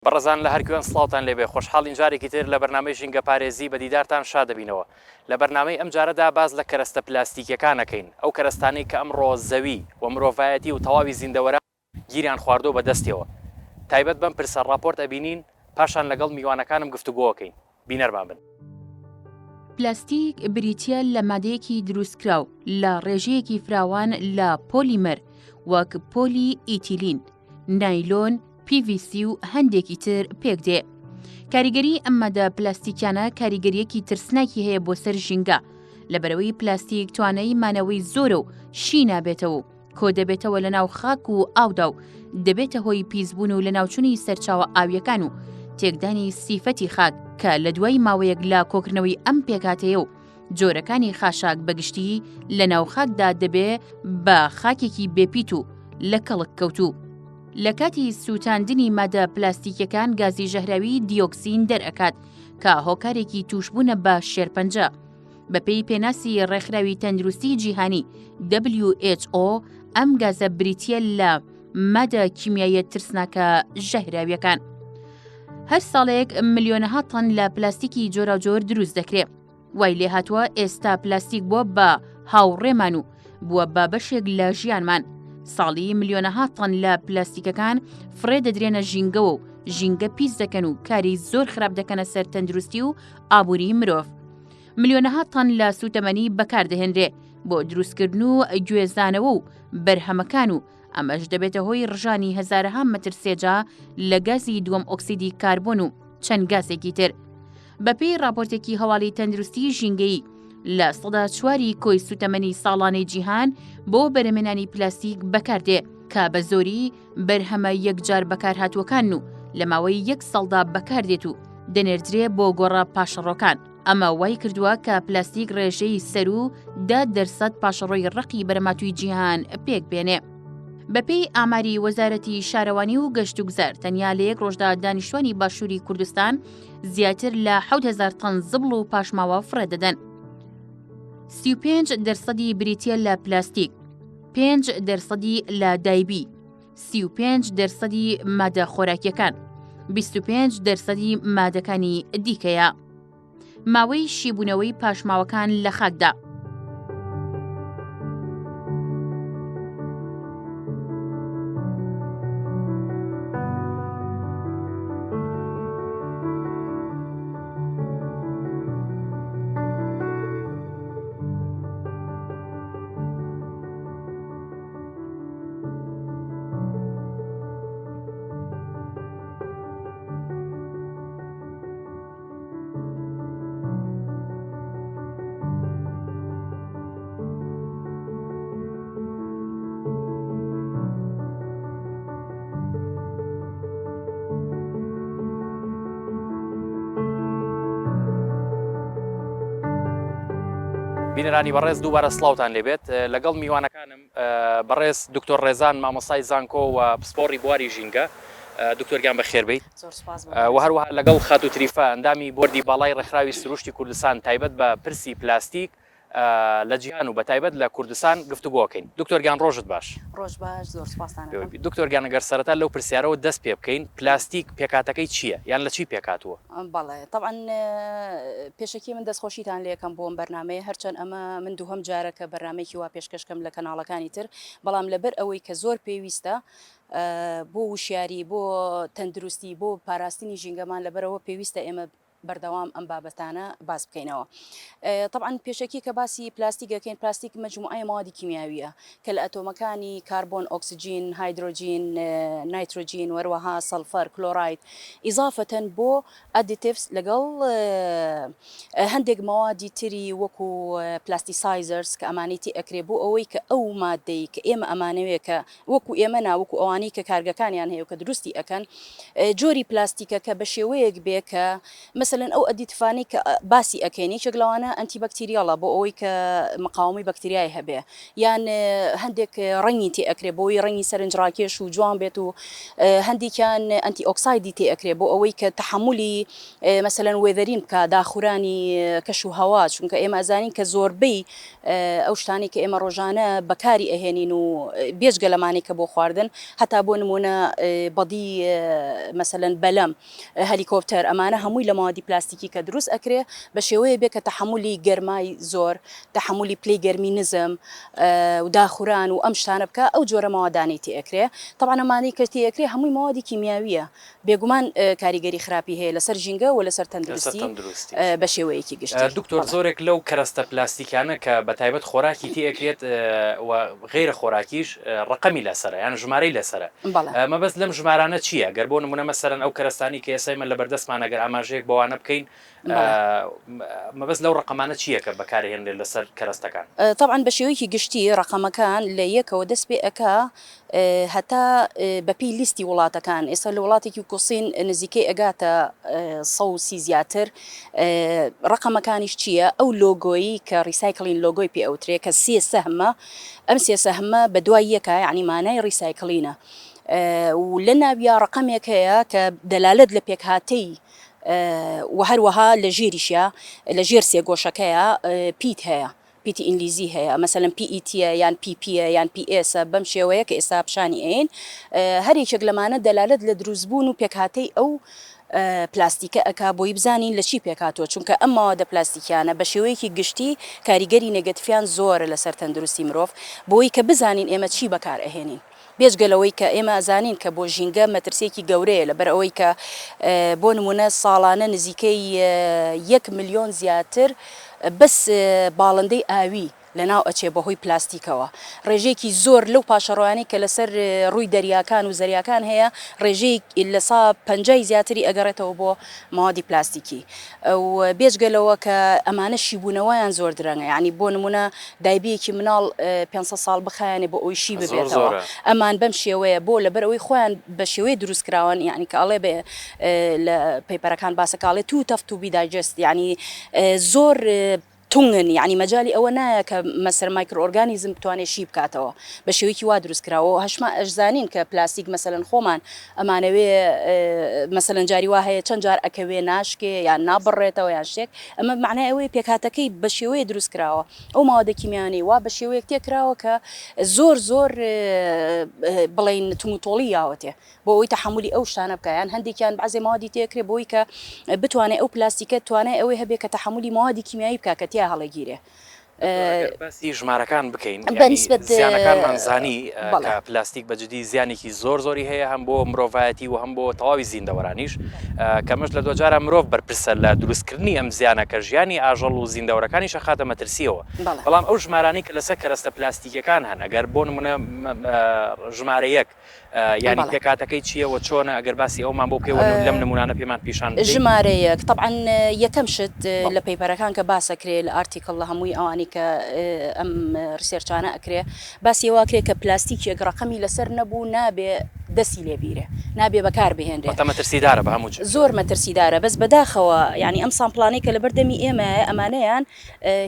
بەڕێزان لە هەرکوێن سڵاوتان لێبێ خۆشحاڵین جارێکی تر لە بەرنامەی ژینگە پارێزی بە دیدارتان شاد دەبینەوە لە بەرنامەی ئەم جارەدا باس لە کەرەستە پلاستیکیەکان ئەکەین ئەو کەرەستانەی کە ئەمڕۆ زەوی و مرۆڤایەتی و تەواوی زیندەوەران گیریان خواردوە بە دەستیەوە تایبەت بەم پرسە ڕاپۆرت ئەبینین پاشان لەگەڵ میوانەکانم گفتوگۆ ئەکەین بینەرمان بن. پلاستیک بریتییە لە مادەیەکی دروستکراو لە ڕێژەیەکی فراوان لە پۆلیمەر وەک پۆلی ئیتیلین، نایلۆن، PVC و هەندێکی تر پێکدێ. کاریگەری ئەم مادە پلاستیکیانە کاریگەریەکی ترسناکی هەیە بۆ سەر ژینگە، لەبەرئەوەی پلاستیک توانای مانەوەی زۆرە و شی نابێتەوە و کۆدەبێتەوە لەناو خاک و ئاودا و دەبێتە هۆی پیسبوون و لەناوچونی سەرچاوە ئاویەکان و تێکدانی سیفەتی خاک کە لە دوای ماوەیەک لە کۆکردنەوەی ئەم پێکهاتەیە و جۆرەکانی خاشاک بەگشتی لەناو خاکدا دەبێ بە خاکێکی بێپیت و لە کەڵک کەوتوو. لە کاتی سووتاندنی مادە پلاستیکیەکان گازی ژەهراوی دیۆکسین دەرئەکات کە هۆکارێکی تووشبوونە بە شێرپەنجە. بەپێی پێناسی ڕێکخراوی تەندروستی جیهانی WHO ئەم گازە بریتییە لە مادە کیمیاییە ترسناکە ژەهراویەکان. هەر ساڵێک ملیۆنەها تەن لە پلاستیکی جۆراوجۆر دروست دەکرێ. وای لێهاتووە ئێستا پلاستیک بووە بە هاوڕێمان و بووە بە بەشێک لە ژیانمان. ساڵی ملیۆنەها تەن لە پلاستیکەکان فڕێ دەدرێنە ژینگەوە و ژینگە پیس دەکەن و کاری زۆر خراپ دەکەنە سەر تەندروستی و ئابووری مرۆڤ. ملیۆنەها تەن لە سووتەمەنی بەکاردەهێنرێ بۆ دروستکردن و گوێزانەوە و بەرهەمەکان و ئەمەش دەبێتە هۆی ڕژانی هەزارەها مەتر سێجا لە گازی دووەم ئۆکسیدی کاربۆن و چەند گازێکی تر. بەپێی ڕاپۆرتێکی هەواڵی تەندروستی ژینگەیی، 4% کۆی سووتەمەنی ساڵانەی جیهان بۆ بەرهەمهێنانی پلاستیک بەکاردێ کە بە زۆری بەرهەمە یەکجار بەکارهاتووەکانن و لە ماوەی یەک ساڵدا بەکاردێت و دەنێردرێ بۆ گۆڕە پاشەڕۆکان. ئەمە وای کردووە کە پلاستیک ڕێژەی سەروو 10% پاشەڕۆی ڕەقی بەرەماتووی جیهان پێک بێنێ. بەپێی ئاماری وەزارەتی شارەوانی و گەشتوگوزار تەنیا لە یەک ڕۆژدا دانیشتوانی باشووری کوردستان زیاتر لە 7000 تەن زبڵ و پاشماوە فڕێ دەدەن. 35 دەرسەدی بریتییە لە پلاستیک، 5 دەرسەدی لە دایبی، 35 دەرسەدی مادە خۆراکیەکان، 25 دەرسەدی مادەکانی دیکەیە. ماوەی شیبوونەوەی پاشماوەکان لە خاکدا. بینەرانی بەڕێز دووبارە سڵاوتان لێبێت لەگەڵ میوانەکانم بەڕێز دکتۆر ڕێزان مامۆستای زانکۆ و پسپۆڕی بواری ژینگە دکتۆر گیان بەخێربێیت زۆر سوپاس بۆ و هەروەها لەگەڵ خاتوو تریفە ئەندامی بۆردی باڵای ڕێکخراوی سروشتی کوردستان تایبەت بە پرسی پلاستیک لە جیهان و بەتایبەت لە کوردستان گفتوگۆ ئەکەین. دکتۆر گیان ڕۆژت باش. ڕۆژ باش زۆر سوپاستان ئەکەم. دکتۆر گیان گەر سەرەتا لەو پرسیارەوە دەست پێ بکەین پلاستیک پێکهاتەکەی چییە یان لە چی پێکهاتووە؟ بەڵێ تەبعەن پێشەکی من دەستخۆشیتان لێ ئەکەم بۆ ئەم بەرنامەیە هەرچەند ئەمە من دووهەم جارە کە بەرنامەیەکی وا پێشکەش کەم لە کەناڵەکانی تر بەڵام لەبەر ئەوەی کە زۆر پێویستە بۆ وشیاری بۆ تەندروستی بۆ پاراستنی ژینگەمان لەبەرئەوە پێویستە ئێمە بەردەوام ئەم بابەتانە باس بکەینەوە. تەبعەن پێشەکی کە باسی پلاستیک ئەکەین پلاستیک مەجموعەی مەوادی کیمیاویە کە لە ئەتۆمەکانی کاربۆن، ئۆکسجین، هایدرۆجین، نایترۆجین وەروەها سەڵفەر، کلۆراید ئیزافەتەن بۆ additives لەگەڵ هەندێک مەوادی تری وەکو plasticizers کە ئەمانەی تێ ئەکرێ بۆ ئەوەی کە ئەو مادەی کە ئێمە ئەمانەوێ کە وەکو ئێمە نا وەکو ئەوانەی کە کارگەکانیان هەیە و کە دروستی ئەکەن جۆری پلاستیکەکە بە شێوەیەک بێ کە مەسەلەن. مەسەلەن ئەو additive انەی کە باسی ئەکەین یەکێک لەوانە antibacterial ە بۆ ئەوەی کە مقاومەی بەکتریای هەبێ یان هەندێک ڕەنگی تێ ئەکرێ بۆ ئەوەی ڕەنگی سەرنجڕاکێش و جوان بێت و هەندێکیان antioxide ی تێ ئەکرێ بۆ ئەوەی کە تەحەمولی مەسەلەن weathering بکا داخورانی کەش و هەوا چونکە ئێمە ئەزانین کە زۆربەی ئەو شتانەی کە ئێمە ڕۆژانە بەکاری ئەهێنین و بێجگە لەمانەی کە بۆ خواردن هەتا بۆ نمونە بەدی مەسەلەن بەلەم هەلیکۆپتەر ئەمانە هەمووی لە مەوادی پلاستیکی کە دروست ئەکرێ بە شێوەیە بێ کە تەحەمولی گەرمای زۆر تەحەمولی پلەی گەرمی نزم و داخوران و ئەم شتانە بکا ئەو جۆرە مەوادانەی تێ ئەکرێ تەبعەن ئەمانەی کە تێ ئەکرێ هەمووی مەوادی کیمیاویە بێگومان کاریگەری خراپی هەیە لەسەر ژینگە و لەسەر تەندروستی بە شێوەیەکی گشتی. دکتۆر زۆرێک لەو کەرەستە پلاستیکانە کە بە تایبەت خۆراکی تێ ئەکرێت و غەیرە خۆراکیش ڕەقەمی لەسەرە یان ژمارەی لەسەرە مەبەست لەم ژمارانە چییە گەر بۆ نمونە مەسەلەن ئەو کەرەستانەی کە ئێستا ئێمە لەبەردەستمانە گەر ئاماژەیەک بەوانە بکەین مەبەست لەو ڕەقەمانە چییە کە بەکارهێنرێت لەسەر کەرەستەکان؟ تەبعەن بە شێوەیەکی گشتی ڕەقەمەکان لە یەکەوە دەست پێ ئەکا هەتا بەپێی لیستی وڵاتەکان ئێستا لە وڵاتێکی وەکو سین نزیکەی ئەگاتە 130 زیاتر ڕەقەمەکانیش چییە ئەو لۆگۆیی کە recycling logo ی پێ ئەوترێ کە سێ سەهمە ئەم سێ سەهمە بە دوای یەکە یعنی مانای recycling ە و لە ناویا ڕەقەمێک هەیە کە دەلالەت لە پێکهاتەی و هەروەها لە ژێریشیا لە ژێر سێگۆشەکەیا پیت هەیە پیتی ئینگلیزی هەیە مەسەلەن PET ە یان PP ە یان PS ە بەم شێوەیە کە ئێستا پیشانی ئەیەین هەر یەکێک لەمانە دەلالەت لە دروستبوون و پێکهاتەی ئەو پلاستیکە ئەکا بۆی بزانین لە چی پێکهاتووە چونکە ئەم مەوادە پلاستیکیانە بە شێوەیەکی گشتی کاریگەری negative یان زۆرە لەسەر تەندروستی مرۆڤ بۆی کە بزانین ئێمە چی بەکار ئەهێنین. بێجگە لەوەی کە ئێمە ئەزانین کە بۆ ژینگە مەترسیەکی گەورەیە لەبەر ئەوەی کە بۆ نمونە ساڵانە نزیکەی یەک ملیۆن زیاتر بەس باڵندەی ئاوی لەناو ئەچێ بەهۆی پلاستیکەوە ڕێژەیەکی زۆر لەو پاشەڕۆیانەی کە لەسەر ڕووی دەریاکان و زەریاکان هەیە ڕێژەی لە سا پەنجای زیاتری ئەگەڕێتەوە بۆ مەوادی پلاستیکی و بێجگە لەوە کە ئەمانە شیبوونەوەیان زۆر درەنگە یانی بۆ نمونە دایبیەکی مناڵ 500 ساڵ بخایەنێ بۆ ئەوی شی ببێتەوە ئەمان بەم شێوەیە بۆ لەبەر ئەوەی خۆیان بە شێوەیە دروست کراون یانی کە ئەڵێ بە لە paper ەکان باسەکە ئەڵێ too tough to be digest یانی زۆر تونگن یانی مەجالی ئەوە نایە کە مەسەر microorganism بتوانێ شی بکاتەوە بە شێوەیەکی وا دروست کراوە و هەشما ئەشزانین کە پلاستیک مەسەلەن خۆمان ئەمانەوێ مەسەلەن جاری وا هەیە چەند جار ئەکەوێ ناشکێ یان نابڕێتەوە یان شتێک ئەمە مەعنای ئەوەیە پێکهاتەکەی بە شێوەیە دروست کراوە ئەو مەوادە کیمیانەی وا بە شێوەیەک تێکراوە کە زۆر زۆر بڵێین تونوتۆڵی یاوەتێ بۆ ئەوەی تەحەمولی ئەو شتانە بکا یان هەندێکیان بەعزێ مەوادی تێکرێ بۆی کە بتوانێ ئەو پلاستیکە توانای ئەوەی هەبێ کە تەحەمولی مەوادی کیمیایی بکا کە تیا هەڵەگیرێ. ئەگەر باسی ژمارەکان بکەین یانی زیانەکانمان زانی کە پلاستیک بە جدی زیانێکی زۆر زۆری هەیە هەم بۆ مرۆڤایەتی و هەم بۆ تەواوی زیندەوەرانیش کەمەش لە دوجارە مرۆڤ بەرپرسە لە دروستکردنی ئەم زیانە کە ژیانی ئاژەڵ و زیندەوەرەکانیش ئەخاتە مەترسیەوە بەڵام ئەو ژمارانەی کە لەسەر کەرەستە پلاستیکیەکان هەن ئەگەر بۆ نمونە ژمارە یەک یانی پێکهاتەکەی چییە و چۆنە ئەگەر باسی ئەومان بۆ بکەی و لەم نموونانە پێمان پیشان بدەی. ژمارە یەک، تەبعەن یەکەم شت لە paper ەکان کە باس ئەکرێ لە article لە هەمووی ئەوانەی کە ئەم research انە ئەکرێ باسی ئەوە ئەکرێ کە پلاستیکێک ڕەقەمی لەسەر نەبوو نابێ دەستی لێ بیرێ نابێ بەکار بهێنرێ. واتە مەترسیدارە بە هەموو جۆرێک. زۆر مەترسیدارە بەس بەداخەوە یانی ئەم sample انەی کە لەبەر دەمی ئێمەیە ئەمانەیان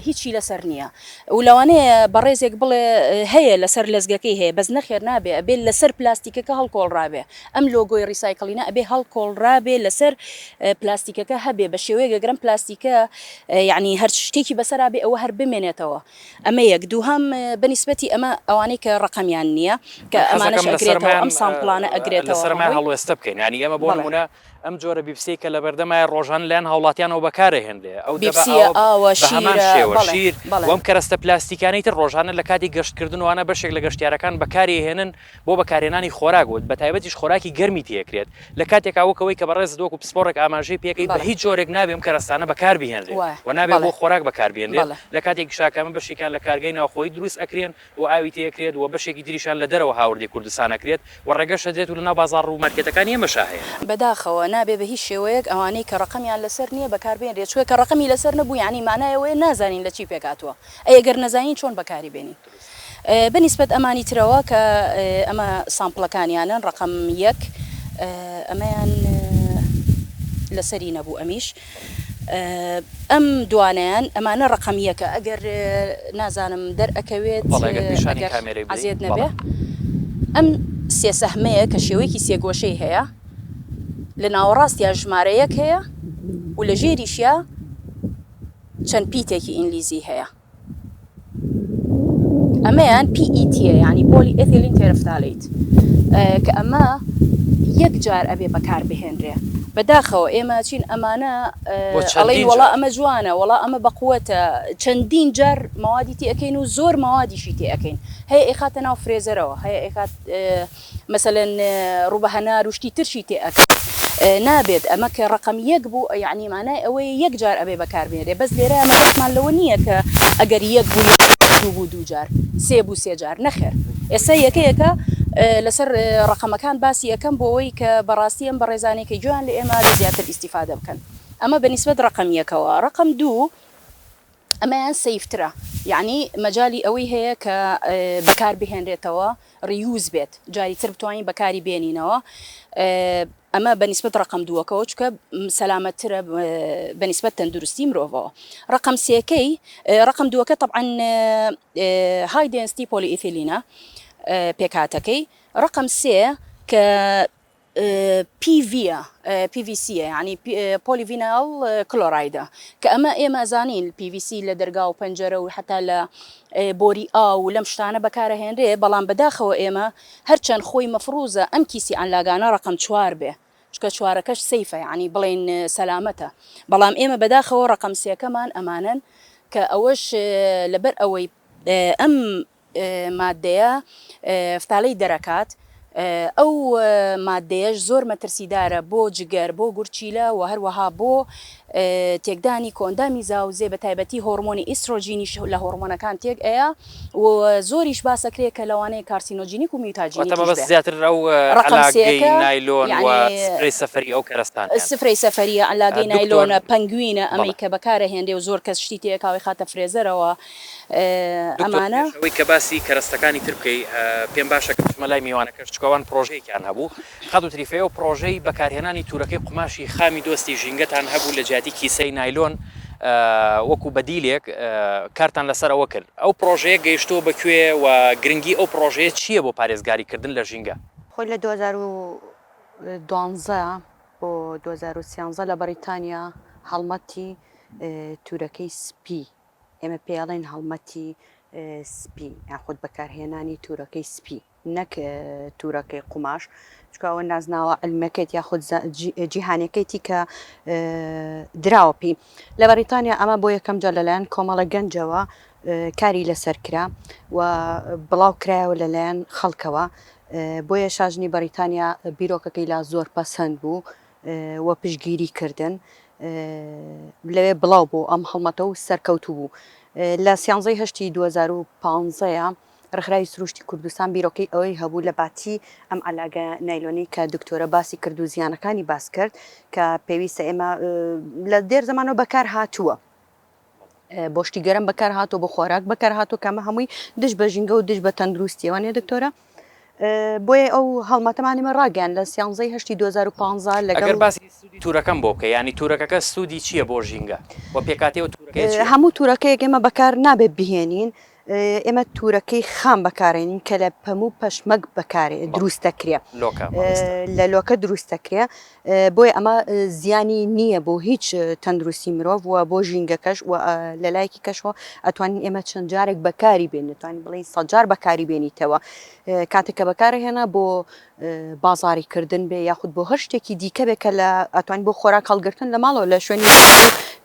هیچی لەسەر نییە و لەوانەیە بەڕێزێک بڵێ هەیە لەسەر لەزگەکەی هەیە بەس نەخێر نابێ ئەبێ لەسەر پلاستیکەکە هەڵکۆڵرابێ ئەم لۆگۆی recycling ە ئەبێ هەڵکۆڵرابێ لەسەر پلاستیکەکە هەبێ بە شێوەیەک ئەگەر ئەم پلاستیکە یعنی هەر شتێکی بەسەرا بێ ئەوە هەر بمێنێتەوە ئەمە یەک دووهەم بەنیسبەتی ئەمە ئەوانەی کە ڕەقەمیان نییە کە ئەمانەش ئەگرێتەوە ئەم sample انە ئەگرێتەوە لەسەرمان هەڵوێستە بکەین یعنی ئێمە بۆ نمونە ئەم جۆرە بیپسیەی کە لەبەردەمایە ڕۆژانە لەلایەن هاوڵاتیانەوە بەکارئەهێنرێ، ئەو دەبا ئاوە بە هەمان شێوە شیر و ئەم کەرەستە پلاستیکانەی تر ڕۆژانە لە کاتی گەشتکردن وانە بەشێک لە گەشتیارەکان بەکاریئەهێنن بۆ بەکارهێنانی خۆراک و بەتایبەتیش خۆراکی گەرمی تێکرێت لە کاتێکا وەک ئەوەی کە بەڕێزت وەکو پسپۆڕێک ئاماژەی پێکەی بە هیچ جۆرێک نابێ ئەم کەرەستانە بەکاربهێنرێت و نابێ بۆ خۆراک بەکاربهێنرێت لە کاتێکیشا کە ئەمە بەشێکیان لە کارگەی ناوخۆیی دروست ئەکرێن و ئاوی تێکرێت و بەشێکی تریشیان لە دەرەوە هاوردەی کوردستان ئەکرێت و ڕێگەش ئەدرێت و لەناو بازاڕ و مارکێتەکانی ئێمەشا هەیە. بەداخەوە نابێ بە هیچ شێوەیەک ئەوانەی کە ڕەقەمیان لەسەر نییە بەکار بێنرێت چونکە کە ڕەقەمی لەسەر نەبوو یانی مانای ئەوەیە نازانین لە چی پێکهاتووە ئەی گەر نەزانین چۆن بەکاری بێنین بە نیسبەت ئەمانی ترەوە کە ئەمە sample ەکانیانن ڕەقەم یەک ئەمەیان. لەسەری نەبوو ئەمیش ئەم دوانەیان ئەمانە ڕەقەم یەکە ئەگەر نازانم دەرئەکەوێت بەڵێ ئەگەر پیشانی ئەگەر کامێرەی بدەی عەزێت نەبێ بەڵێ. ئەم سێ سەهمەیە کە شێوەیەکی سێگۆشەی هەیە لە ناوەڕاستیا ژمارە یەک هەیە و لە ژێریشیا چەند پیتێکی ئینگلیزی هەیە. ئەمەیان PET یە یانی پۆلی ئێثیلین تێرفتالیت کە ئەمە یەک جار ئەبێ بەکار بهێنرێ بەداخەوە ئێمە چین ئەمانە بۆ ئەڵێین چەندین وەڵا جار. ئەمە جوانە وەڵا ئەمە بەقوەتە چەندین جار مەوادی تێ ئەکەین و زۆر مەوادیشی تێ ئەکەین هەیە ئەیخاتە ناو فرێزەرەوە هەیە ئەیخات مەسەلەن ڕوو بە هەنار و شتی ترشی تێ ئەکات نابێت ئەمە کە ڕەقەم یەک بوو یەعنی مانای ئەوەیە یەک جار ئەبێ بەکار بێنرێ بەس لێرە مەبەستمان لەوە نییە کە ئەگەر یەک بوو یەک جار دوو بوو دوو جار سێ بوو سێ جار نەخێر ئێستا یەکە یەکە لەسەر ڕەقەمەکان باسی ئەکەم بۆ ئەوەی کە بەڕاستی ئەم بەڕێزانەی کە گوێیان لە ئێمە بێ زیاتر ئیستیفادە بکەن ئەمە بە نیسبەت ڕەقەم یەکەوە ڕەقەم دوو ئەمەیان سەیفترە یەعنی مەجالی ئەوەی هەیە کە بەکار بهێنرێتەوە reuse بێت جاری تر بتوانین بەکاری بێنینەوە ئەمە بە نیسبەت ڕەقەم دووەکەوە چونکە سەلامەتترە بە نیسبەت تەندروستی مرۆڤەوە ڕەقەم سێکەی ڕەقەم دووەکە تەبعەن high density polyethylene ە پێکهاتەکەی ڕەقەم سێ کە PV ە PVC ە یانی polyvinyl chloride ە کە ئەمە ئێمە ئەزانین PVC لە دەرگا و پەنجەرە و حتا لە بۆری ئاو و لەم شتانە بەکارەهێنرێ بەڵام بەداخەوە ئێمە هەرچەند خۆی مەفروزە ئەم کیسی عەلاگانە ڕەقەم چوار بێ چونکە چوارەکەش safe ە یانی بڵێین سەلامەتە بەڵام ئێمە بەداخەوە ڕەقەم سێکەمان ئەمانەن کە ئەوەش لەبەر ئەوەی ئەم ماددەیە phthalate دەرەکات، ئەو ماددەیەش زۆر مەترسیدارە بۆ جگەر، بۆ گورچیلە و هەروەها بۆ تێکدانی کۆئەندامی زاوزێ بە تایبەتی هۆرمۆنی ئیسترۆجینیش لە هۆرمۆنەکان تێک ئەیا و زۆریش باس ئەکرێ کە لەوانەیە carcinogenic و واتە mutagenic یش مەبەست بێ. زیاتر ئەو ڕەقەم عەلاگەی سێکە نایلۆن و یەعنی سفرەی سەفەری ئەو کەرەستانەیان. سفرەی سەفەریە، عەلاگەی دکتۆر نایلۆنە، پەنگوینە بەڵێ. ئەمەی کە بەکارەهێنرێ و زۆر کەس شتی تێ ئەکا و ئەیخاتە فرێزەرەوە دکتۆر ئەمانە. پێش ئەوەی کە باسی کەرەستەکانی تر بکەی پێم باشە کە بچمە لای میوانەکەش چونکە ئەوان پڕۆژەیەکیان هەبوو خاتوو تریفە ئێوە پڕۆژەی بەکارهێنانی تورەکەی قوماشی خامی دۆستی ژینگەتان هەبوو لە جیاتی کیسەی نایلۆن وەکو بەدیلێک کارتان لەسەر ئەوە کرد ئەو پڕۆژەیە گەیشتووە بە کوێ و گرنگی ئەو پڕۆژەیە چییە بۆ پارێزگاری کردن لە ژینگە؟ خۆی لە 2012 بۆ 2013 لە بەڕیتانیا هەڵمەتی تورەکەی سپی ئێمە پێی ئەڵێین هەڵمەتی سپی یاخود بەکارهێنانی تورەکەی سپی نەک تورەکەی قوماش چونکە ئەوە نازناوە عیلمیەکەیت یاخود جیهانیەکەیتی کە دراوە پێی لە بەریتانیا ئەمە بۆ یەکەم جار لەلایەن کۆمەڵە گەنجەوە کاری لەسەر کرا و بڵاو کرایەوە لەلایەن خەڵکەوە بۆیە شاژنی بەریتانیا بیرۆکەکەی لا زۆر پەسەند بوو و پشتگیری کردن لەوێ بڵاو بۆ ئەم هەڵمەتە و سەرکەوتوو بوو لە سیانزەی هەشتی 2015 ڕێکخراوی سروشتی کوردستان بیرۆکەی ئەوەی هەبوو لە باتی ئەم عەلاگە نایلۆنەی کە دکتۆرە باسی کرد و زیانەکانی باس کرد کە پێویستە ئێمە لە دێر زەمانەوە بەکار هاتووە بۆ شتی گەرم بەکار هاتووە بۆ خۆراک بەکار هاتووە کە ئەمە هەمووی دژ بە ژینگە و دژ بە تەندروستیە وانە دکتۆرە بۆیە ئەو هەڵمەتەمان ئێمە ڕاگەیان لە سیانزەی هەشتی 2015 لەگەڵ ئەگەر باسی سوودی تورەکەم بۆ بکەی یانی تورەکەکە سوودی چییە بۆ ژینگە و پێکهاتەی ئەو تورەکەیە چییە؟ هەموو تورەکەیەک ئێمە بەکار نابێت بهێنین ئێمە تورەکەی خام بەکارێنین کە لە پەموو پەشمەک بەکارێ دروست دەکرێ لە لۆکە دروست دەکرێ بۆیە ئەمە زیانی نییە بۆ هیچ تەندروستی مرۆڤ و بۆ ژینگەکەش و لە لایەکی کەشەوە ئەتوانین ئێمە چەند جارێک بەکاری بێنین توانین بڵێین سەد جار بەکاری بێنیتەوە کاتێک کە بەکارهێنا بۆ بازاری کردن بێ یاخود بۆ هەر شتێکی دیکە بێ کە لە ئەتوانین بۆ خۆراک هەڵگرتن لە ماڵەوە لە شوێنی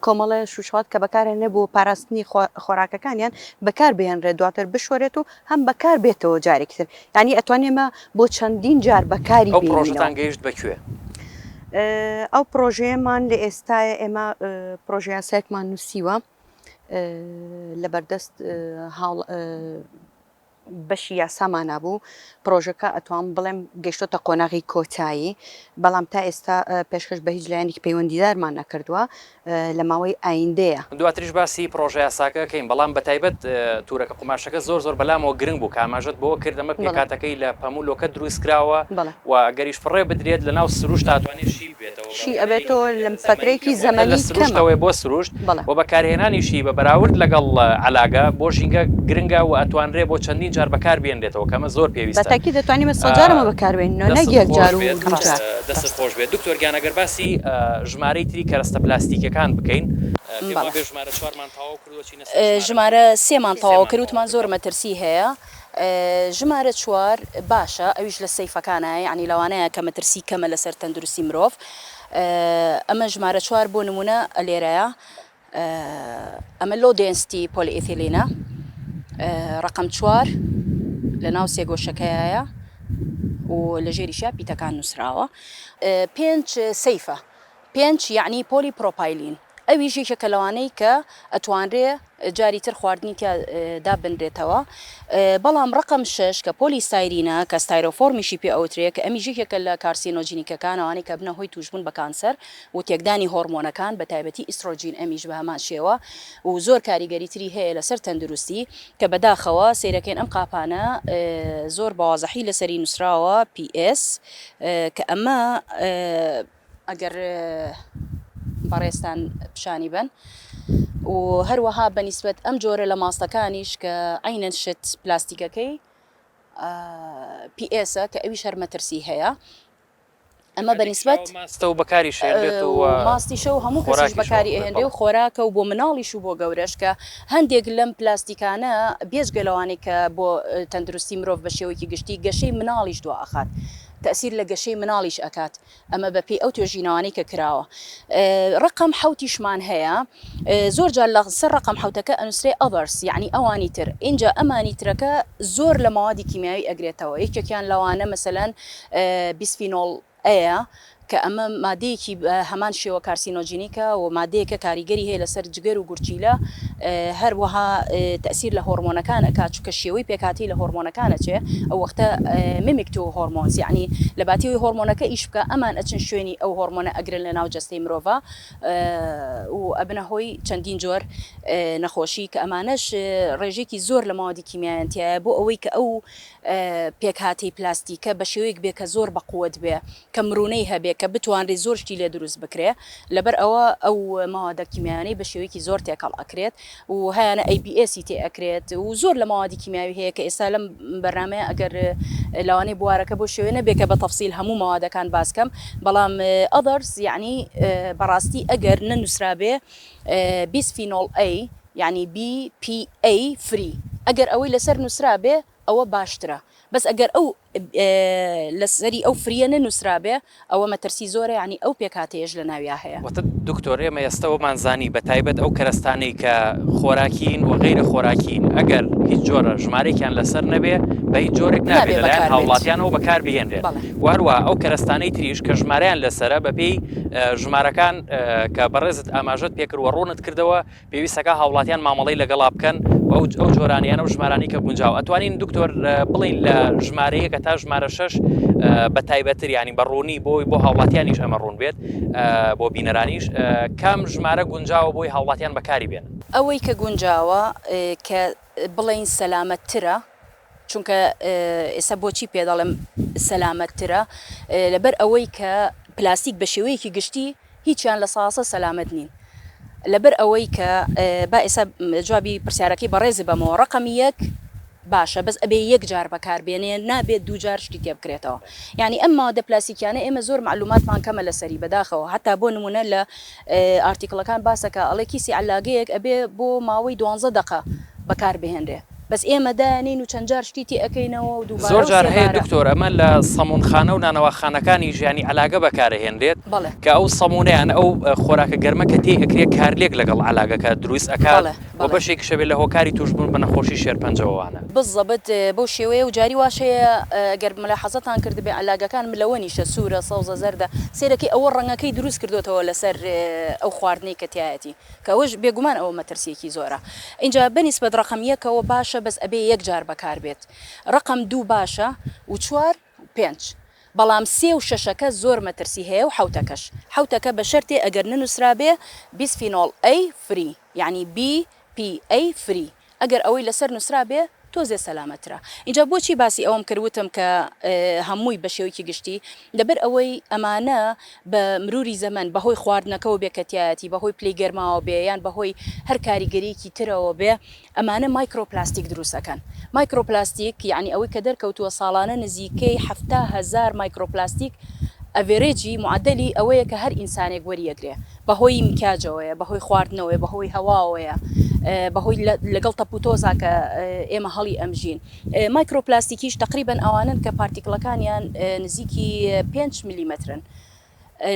کۆمەڵێ شوشوات کە بەکارهێنێ بۆ پاراستنی خۆراکەکانیان بەکار بهێنرێت دواتر بشۆرێت و هەم بەکار بێتەوە جارێکی تر یانی ئەتوانین ئێمە بۆ چەندین جار بەکاری ئەو بێنینەوە. پڕۆژەتان گەیشت بە کوێ؟ ئەو پڕۆژەیەمان لە ئێستایە ئێمە پڕۆژە یاسایەکمان نووسیوە لەبەردەست هاوڵ بەشی یاسامانا بوو، پڕۆژەکە ئەتوانم بڵێم گەیشتۆتە قۆناغی کۆتایی، بەڵام تا ئێستا پێشکەش بە هیچ لایەنێکی پەیوەندیدارمان نەکردووە، لە ماوەی ئایندەیە. دواتریش باسی پڕۆژە یاساکە ئەکەین، بەڵام بە تایبەت تورەکە قوماشەکە زۆر زۆر بەلامەوە گرنگ بوو کە ئاماژەت بەوە کرد ئەمە پێکهاتەکەی لە پەموو لۆکە دروست کراوە و ئەگەریش فڕێ بدرێت لەناو سروشتا ئەتوانێت شی ببێتەوە. شی ئەبێتەوە لە فەترەیەکی زەمەنی لە کەمە. سروشتەوەیە بۆ سروشت بەڵێ. و بەکارهێنانیشی بە بەراورد لەگەڵ عەلاگە بۆ ژینگە گرنگە و ئەتوانرێ بۆ چەندین جار بەکار بێنرێتەوە کە ئەمە زۆر بە پێویستە. تەئکید دەتوانین بە سەدجار ئەمە بەکار بێنینەوە نەک دەستت یەک خۆش جار و بێت دوو جار. دەستت خۆش بێت دکتۆر گیان ئەگەر باسی ژمارەی تری کەرەستە پلاستیکیەکان بکەین پێم بەڵێ. وابێ ژمارە چوارمان تەواو کردووە چینە سەر ژمارە ژمارە سێمان تەواو سێمان کرد تەواو وتمان کرد زۆر بەڵێ. مەترسی هەیە ژمارە چوار باشە ئەویش لە سەیفەکانە یانی لەوانەیە کە مەترسی کەمە لەسەر تەندروستی مرۆڤ ئەمە ژمارە چوار بۆ نمونە لێرەیە ئەمە low density polyethylene ە ڕقم چوار لە ناو سێگۆشەکەیە و لە ژێریشە پیتەکان نووسراوە پێنج safe ە پێنج یەعنی polypropylene ئەویش یەکێکە لەوانەی کە ئەتوانرێ جاری تر خواردنی تیا دابنرێتەوە بەڵام ڕەقەم شەش کە polystyrene ە کە styrofoam یشی پێ ئەوترێ کە ئەمیش یەکێکە لە carcinogenic ەکان ئەوانەی کە بنە هۆی توشبوون بە کانسەر و تێکدانی هۆڕمۆنەکان بە تایبەتی ئیسترۆجین ئەمیش بە هەمان شێوە و زۆر کاریگەری تری هەیە لەسەر تەندروستی کە بەداخەوە سەیرەکەین ئەم قاپانە زۆر بەوازحی لەسەری نوسراوە PS کە ئەمە ئەگەر بەڕێزتان پیشانی بەن و هەروەها بە نیسبەت ئەم جۆرە لە ماستەکانیش کە عەینەن شت پلاستیکەکەی PS ە کە ئەویش هەر مەترسی هەیە ئەمە بە نیسبەت ماستە و بەکاری شێنرێت و ماستیشە و هەموو کەسیش بەکاری ئەهێنرێ و خۆراکە و بۆ مناڵیش و بۆ گەورەش کە هەندێک لەم پلاستیکانە بێجگە لەوانەی کە بۆ تەندروستی مرۆڤ بە شێوەیەکی گشتی گەشەی مناڵیش دوا ئەخات تەئسیر لە گەشەی مناڵیش ئەکات ئەمە بە پێی ئەو توێژینەوانەی کە کراوە. ڕەقەم حەوتیشمان هەیە زۆر جار لە سەر ڕەقەم حەوتەکە ئەنوسرێ others یەعنی ئەوانی تر ئینجا ئەمانی ترەکە زۆر لە مەوادی کیمیاوی ئەگرێتەوە یەکێکیان لەوانە مەسەلەن bisphenol A یە کە ئەمە مادەیەکی بە هەمان شێوە carcinogenic ە و مادەیەکە کاریگەری هەیە لەسەر جگەر و گورچیلە هەروەها تەئسیر لە هۆرمۆنەکان ئەکات چونکە شێوەی پێکهاتەی لە هۆرمۆنەکان ئەچێ ئەو وەختە mimic to hormones یەعنی لە باتی ئەوەی هۆرمۆنەکە ئیش بکا ئەمان ئەچن شوێنی ئەو هۆرمۆنە ئەگرن لە ناو جەستەی مرۆڤا و ئەبنە هۆی چەندین جۆر نەخۆشی کە ئەمانەش ڕێژەیەکی زۆر لە مەوادی کیمیایان تیایە بۆ ئەوەی کە ئەو پێکهاتەی پلاستیکە بە شێوەیەک بێ کە زۆر بەقوەت بێ کە مرونەی هەبێ کە بتوانرێ زۆر شتی لێ دروست بکرێ لەبەر ئەوە ئەو مەوادە کیمیایانەی بە شێوەیەکی زۆر تێکەڵ ئەکرێت و هەیانە ABS ی تێ ئەکرێت و زۆر لە مەوادی کیمیاوی هەیە کە ئێستا لەم بەرنامەیە ئەگەر لەوانەیە بوارەکە بۆ شێوێ نەبێ کە بە تەفسیل هەموو مەوادەکان باس کەم بەڵام others یەعنی بەڕاستی ئەگەر نەنووسرابێ bisphenol A یەعنی BPA free ئەگەر ئەوەی لەسەر نووسرابێ ئەوە باشترە بەس ئەگەر ئەو لەسەری ئەو free یە نەنوسرابێ ئەوە مەترسی زۆرە یانی ئەو پێکهاتەیەش لە ناویا هەیە. وتت دکتۆر ئێمە ئێستا وەمان زانی بە تایبەت ئەو کەرەستانەی کە خۆراکین و غەیرە خۆراکین ئەگەر هیچ جۆرە ژمارەیەکیان لەسەر نەبێ بە هیچ جۆرێک نابێ نابێ لەلایەن بەکار بێت. هاوڵاتیانەوە بەکار بهێنرێت بەڵێ. و هەروەها ئەو کەرەستانەی تریش کە ژمارەیان لەسەرە بەپێی ژمارەکان کە بەڕێزت ئاماژەت پێکرد و ڕوونت کردەوە پێویستەکا هاوڵاتیان مامەڵەی لەگەڵا بکەن و ئەو ئەو جۆرانیانە و ژمارانەی کە گونجاو ئەتوانین دکتۆر بڵین لە ژمارە یەکە تا ژمارە شەش بە تایبەتر ینی بە ڕوونی بۆی بۆ هاوڵاتیانیش ئەمە ڕوون بێت بۆ بینەرانیش کام ژمارە گونجاوە بۆی هاوڵاتیان بەکاری بێنن؟ ئەوەی کە گونجاوە کە بڵێین سەلامەتترە چونکە ئێستا بۆچی پێ دەڵێم سەلامەتترە لەبەر ئەوەی کە پلاستیک بە شێوەیەکی گشتی هیچیان لە ساسە سەلامەت نین لەبەر ئەوەی کە با ئێستا جوابی پرسیارەکەی بەڕێز بەمەوە ڕقمی یەک باشە بەس ئەبێ یەک جار بەکار بێنێ نابێت دوو جار شتی تێ بکرێتەوە یعنی ئەم مادە پلاستیکیانە ئێمە زۆر معلوماتمان کەمە لەسەری بەداخەوە هەتا بۆ نمونە لە article ەکان باسەکە ئەڵێ کیسی عەلاگەیەک ئەبێ بۆ ماوەی دوانزە دەقە بەکار بهێنرێ بەس ئێمە دایەنێین و چەند جار شتی تێ ئەکەینەوە و دووبارە زۆر و جار هەیە سێبارە. دکتۆر ئەمە لە سەمونخانە و نانەواخانەکانیش یانی عەلاگە بەکارئەهێنرێت بەڵێ. کە ئەو سەمونە یان ئەو خۆراکە گەرمە کە تێی ئەکرێ کارلێک لەگەڵ عەلاگەکە دروست ئەکات بەڵێ و بەڵێ. بەشێکیش ئەبێ لە هۆکاری توشبوون بە نەخۆشی شێرپەنجەوە وانە. بزەبت بەو شێوەیە و جاری واش هەیە گەر ملاحەزەتان کردبێ عەلاگەکان ملەوەنیشە سوورە سەوزە زەردە سەیرەکەی ئەوە ڕەنگەکەی دروست کردۆتەوە لەسەر ئەو خواردنەی کە تیایەتی کە ئەوەش بێگومان ئەوە مەترسیەکی زۆرە ئینجا بەنیسبەت ڕەقەم یەکەوە باشە بەس ئەبێ یەک جار بەکار بێت ڕەقەم دوو باشە و چوار و پێنج بەڵام سێ و شەشەکە زۆر مەترسی هەیە و حەوتەکەش حەوتەکە بە شەرتێ ئەگەر نەنوسرابێ bisphenol A free یەعنی BPA free ئەگەر ئەوەی لەسەر نوسرابێ. تۆزێ سەلامەترە. ئینجا بۆچی باسی ئەوەم کرد وتم کە هەمووی بە شێوەیەکی گشتی، لەبەر ئەوەی ئەمانە بە مروری زەمەن بەهۆی خواردنەکەوە بێ کە تیایەتی، بەهۆی پلەی گەرماوە بێ یان بەهۆی هەر کاریگەریەکی ترەوە بێ ئەمانە مایکرۆپلاستیک دروست ئەکەن. مایکرۆپلاستیک یەعنی ئەوەی کە دەرکەوتووە ساڵانە نزیکەی 70,000 مایکرۆپلاستیک average ی معەدەلی ئەوەیە کە هەر ئینسانێک وەریئەگرێ. بەهۆی مکیاجەوەیە، بەهۆی خواردنەوەیە، بەهۆی هەواوەیە، بەهۆی لەگەڵ تەپوتۆزا کە ئێمە هەڵی ئەمژین. مایکرۆپلاستیکیش تەقریبەن ئەوانەن کە particle ەکانیان نزیکی پێنج ملیمەترن.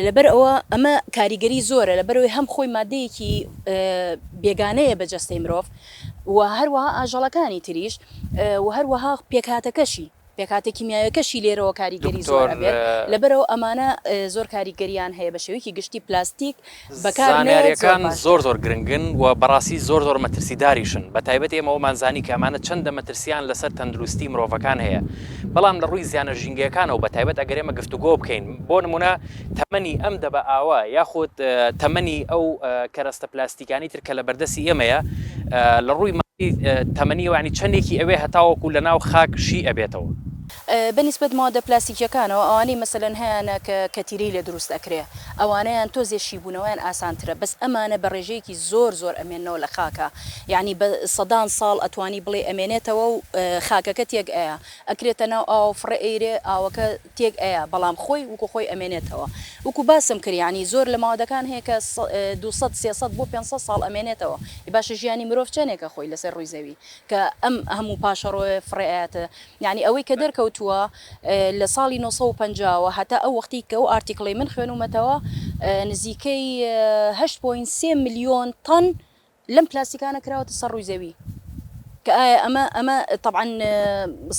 لەبەر ئەوە ئەمە کاریگەری زۆرە، لەبەرئەوەی هەم خۆی مادەیەکی بێگانەیە بە جەستەی مرۆڤ و هەروەها ئاژەڵەکانی تریش و هەروەها پێکهاتەکەشی. پێکهاتە کیمیاویەکەشی لێرەوە کاریگەری زۆر دکتۆر ئەبێت، لەبەرئەوە ئەمانە زۆر کاریگەریان هەیە بە شێوەیەکی گشتی پلاستیک بەکار نەیەت زۆر زانیاریەکان زۆر باشترە. زۆر گرنگن و بەڕاستی زۆر زۆر مەترسیداریشن بەتایبەت ئێمە ئەومان زانی کە ئەمانە چەندە مەترسیان لەسەر تەندروستی مرۆڤەکان هەیە بەڵام لە ڕووی زیانە ژینگەیەکانەوە بەتایبەت ئەگەر ئێمە گفتوگۆ بکەین بۆ نمونە تەمەنی ئەم دەبە ئاوە یاخود تەمەنی ئەو کەرەستە پلاستیکانی تر کە لە بەردەستی ئێمەیە لە ڕووی تەمەنیەوە یانی چەندێکی ئەوێ هەتاوەکو لە ناو خاک شی ئەبێتەوە؟ بە نیسبەت مادە پلاستیکیەکانەوە ئەوانەی مەسەلەن هەیانە کە کەتیرەی لێ دروست ئەکرێ ئەوانەیان تۆزێ شیبوونەوەیان ئاسانترە بەس ئەمانە بە ڕێژەیەکی زۆر زۆر ئەمێننەوە لە خاکا یانی بە سەدان ساڵ ئەتوانی بڵێی ئەمێنێتەوە و خاکەکە تێک ئەیا ئەکرێتە ناو ئاوە فڕێ ئەیرێ ئاوەکە تێک ئەیا بەڵام خۆی وکو خۆی ئەمێنێتەوە وکو باسم کرد یانی زۆر لە مادەکان هەیە کە 200 300 بۆ 500 ساڵ ئەمێنێتەوە باشە ژیانی مرۆڤ چەنێکە خۆی لەسەر ڕووی زەوی کە ئەم هەموو پاشەڕۆیە فڕێ ئەیاتە یانی ئەوەی کە دەرکەوتووە لە ساڵی 950 وە هەتا ئەو وەختی کە ئەو article ەی من خوێنومەتەوە نزیکەی 8.3 ملیۆن تەن لەم پلاستیکانە کراوەتە سەر ڕووی زەوی کە ئایا ئەمە ئەمە تەبعەن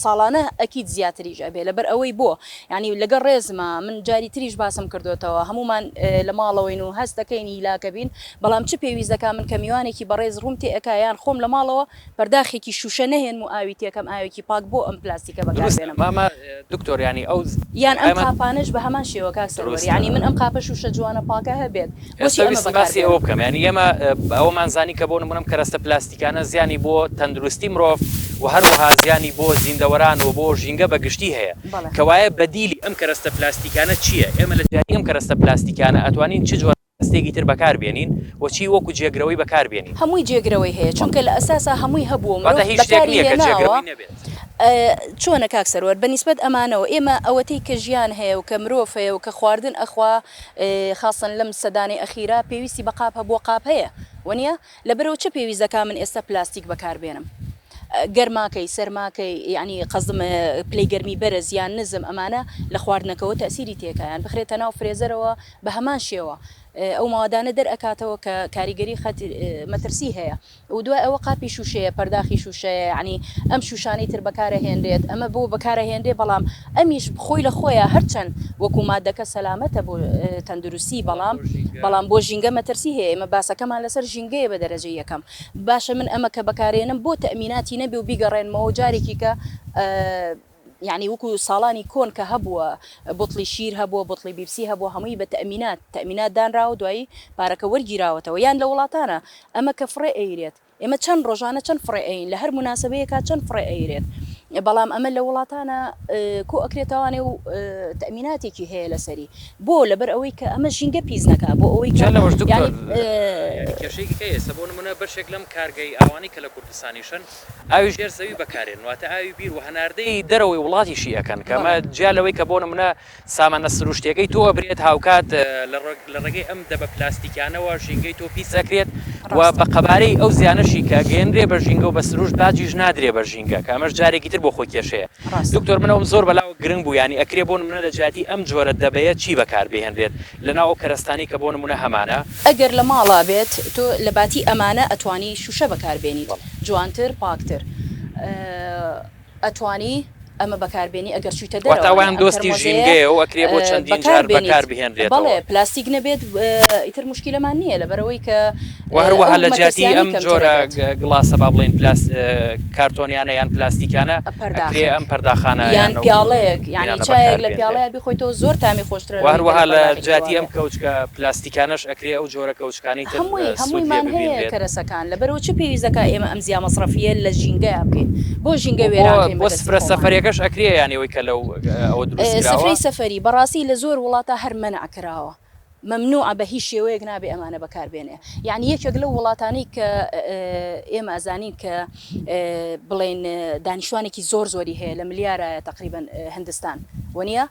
ساڵانە ئەکید زیاتریش ئەبێ لەبەر ئەوەی بۆ یعنی لەگەڵ ڕێزما من جاری تریش باسم کردوتەوە هەمومان لە ماڵەوەین و هەست دەکەین هیلاکە بین بەڵام چ پێویست دەکا من کە میوانێکی بەڕێز ڕووم تێ ئەکا یان خۆم لە ماڵەوە پەرداخێکی شوشە نەهێنم و ئاوی تێکەم ئاوێکی پاک بۆ ئەم پلاستیکە بەکار دروستە بێنم. مامە دکتۆر یانی ئەو یان ئەم ئەمە قاپانەش بە هەمان شێوە کاک سەروەر دروستە. یانی من ئەم قاپە شوشە جوانە پاکە هەبێت بۆچی ئێستا ئەمە ویستم بەکار باسی ئەوە بێنم؟ بکەم یانی ئێمە ئەوەمان زانی کە بۆ نمونە ئەم کەرەستە پلاستیکانە زیانی بۆ تەندروستی مرۆڤ و هەروەها زیانی بۆ زیندەوەران و بۆ ژینگە بە گشتی هەیە بەڵێ. کەوایە بەدیلی ئەم کەرەستە پلاستیکانە چییە؟ ئێمە لە جیاتی ئەم کەرەستە پلاستیکانە ئەتوانین چ جۆرە کەرەستەیەکی تر بەکار بێنین و چی وەکو جێگرەوەی بەکار بێنین؟ هەمووی جێگرەوەی هەیە چونکە لە ئەساسا هەمووی هەبووە واتە مرۆڤ هیچ شتێک بەکاری نییە کە هێناوە جێگرەوەی نەبێت. چۆنە کاک سەروەر بە نیسبەت ئەمانەوە ئێمە ئەوەتەی کە ژیان هەیە و کە مرۆڤ هەیە و کە خواردن ئەخوا خاسەن لەم سەدانەی ئەخیرا پێویستی بە قاپ هەبووە قاپ هەیە وەنیە لەبەرئەوە چ پێویست دەکا من ئێستا پلاستیک بەکار بێنم گەرماکەی سەرماکەی یانی قەزم پلەی گەرمی بەرز یان نزم ئەمانە لە خواردنەکەوە تەئسیری تێکا یان بخرێتە ناو فرێزەرەوە بە هەمان شێوە ئەو مەوادانە دەرئەکاتەوە کە کاریگەری خەت مەترسی هەیە و دوای ئەوە قاپی شوشەیە پەرداخی شوشەیە یانی ئەم شوشانەی تر بەکارەهێنرێت ئەمە بۆ بەکارەهێنرێ بەڵام ئەمیش خۆی لە خۆیا هەرچەند وەکو مادەکە سەلامەتە بۆ تەندروستی بەڵام بەڵام بۆ ژینگە مەترسی هەیە ئێمە باسەکەمان لەسەر ژینگەیە بە دەرەجەی یەکەم باشە من ئەمە کە بەکارێنم بۆ تەئمیناتی نەبێ و بیگەڕێنمەوە جارێکی کە یانی وەکو ساڵانی کۆن کە هەبووە بوتڵی شیر هەبووە بوتڵی بیپسی هەبووە هەمووی بە تەئمینات تەئمینات دانراوە دوایی پارەکە وەرگیراوەتەوە یان لە وڵاتانە ئەمە کە فڕێ ئەیرێت ئێمە چەند ڕۆژانە چەند فڕێ ئەین لە هەر موناسەبەیەکا چەند فڕێ ئەیرێت بەڵام ئەمە لە وڵاتانە کۆ ئەکرێتەوانێ و تەئمیناتێکی هەیە لەسەری بۆ لەبەر ئەوەی کە ئەمە ژینگە پیس نەکا بۆ ئەوەی کە جا لەوەش دکتۆر یانی یانی کێشەیەکی کە ئێستا بۆ نمونە بەشێک لەم کارگەی ئاوانەی کە لە کوردستانیشن ئاوی ژێر زەوی بەکارێن واتە ئاوی بیر و هەناردەی دەرەوەی وڵاتیشی ئەکەن کە ئەمە بەڵێ. جیا لەوەی کە بۆ نمونە سامانە سروشتیەکەی تۆ ئەبرێت هاوکات لە ڕێگەی ئەم دەبە پلاستیکانەوە ژینگەی تۆ پیس ئەکرێت و ڕاستە. بە قەبارەی ئەو زیانەشی کە ئەگەیەنرێ بە ژینگە و بە سروشت باجیش نادرێ بە ژینگە کە ئەمەش جارێکی تر بۆ خۆی کێشەیە. ڕاستە. دکتۆر من ئەوم زۆر بەلاوە گرنگ بوو یانی ئەکرێ بۆ نمونە لە جیاتی ئەم جۆرە دەبەیە چی بەکار بهێنرێت لەناو ئەو کەرەستانەی کە بۆ نمونە هەمانە؟ ئەگەر لە ماڵا بێت تۆ لە باتی ئەمانە ئەتوانی شوشە بەکار بێنیت بەڵێ. جوانتر پاکتر ئەتوانی. ئەمە بەکاربێنی ئەگەر چویتە واتە دەرەوە ئەوەیان ئەم دۆستی تەرمۆزەیە ژینگەیە و ئەکرێ بۆ چەندین جار بەکار بێنیت بەکار بهێنرێتەوە. بەڵێ پلاستیک نەبێت ئیتر موشکیلەمان نییە لەبەرئەوەی کە وە هەروەها ئەو لە جیاتی مەترسیانەی ئەم کەمتر جۆرە ئەبێت. گڵاسە با بڵێین پلاس کارتۆنیانە یان پلاستیکانە ئەکرێ پەرداخێک ئەم پەرداخانە یان یان ئەو پیاڵەیەک یانی هینانە چایەک بەکار لە بێنرێ. پیاڵەیا بیخۆیتەوە زۆر تامی خۆشترە وە لەوەی کە هەروەها لە لە پەرداخێکی جیاتی وا ئەم بێ. کەوچکە پلاستیکانەش ئەکرێ ئەو جۆرە کەوچکانەی تر هەمووی سوود لێ هەموویمان هەیە ببینرێت. کەرەسەکان لەبەرئەوە چ پێویست دەکا ئێمە ئەم زیا مەسرەفییە لە ژینگەیا بکەین بۆ ژینگە وە بۆ وێران کەین بۆ بە دەستی سفرە خۆمان. سەفەریەکەش ئەکرێ یانی ئەوەی کە لەو ئەوە دروست کراوە. سفرەی سەفەری بەڕاستی لە زۆر وڵاتا هەر مەنع کراوە مەمنوعە بە هیچ شێوەیەک نابێ ئەمانە بەکار بێنێ یانی یەکێک لەو وڵاتانەی کە ئێمە ئەزانین کە بڵێن دانیشتوانێکی زۆر زۆری هەیە لە ملیارایە تەقریبەن هندستان وەنیە